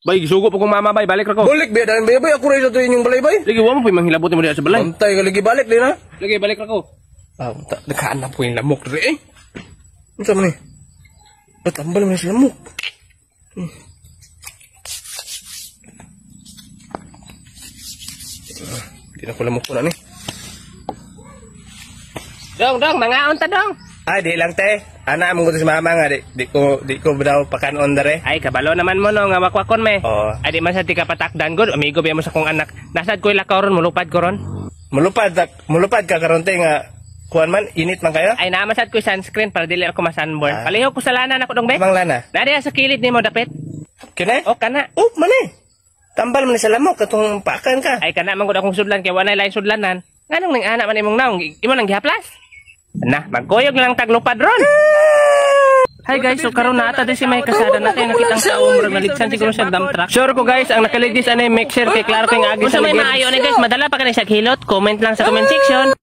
Bay, gisugo po kong mama, bay, balik ra ko. Balik ba dahil bay bay ako ra sa to inyong balay bay. Lagi wa mo po manghilabot mo diha sa balay. Antay ka lagi balik din ha. Lagi balik ra ko. Ah, ta nagkaan na po yung lamok diri eh. Unsa man ni? Batambal man sa lamok. Ah, di na ko lamok ko na ni. Dong, dong, mangaon ta dong. Ay, di lang te. Ana mo ko si mama nga di ko daw pakanon dere. Ay, kabalo naman mo no nga wakwakon me. Oo. Ay di man sa ti ka patakdan gud, amigo biya mo sa kong anak. Nasad ko'y lakaw ron, mulupad ko ron. Mulupad ka karon te nga kuan man init man kayo. Ay naman sad ko'y sunscreen para dili ako masunburn. Ah. Palihog ko sa lana nako dong be. Mang lana. Nariya sa kilid nimo dapit. Kini? O kana. Oh, mani. Tambal man ni sa lamok katong pakan ka. Ay kana man gud akong sudlan kay wala lain sudlanan. Nganong ning ana man imong naong imo nang gihaplas? Na, magkuyog na lang taglupad ron. Hi guys, so karon na ata din si may kasada natin nakitang tao murag naligsan siguro sa dump truck. Sure ko guys, ang nakaligis ani mixer kay klaro kay agi sa Unsa may ligid. maayo ni guys, madala pa kani sa hilot, comment lang sa comment section.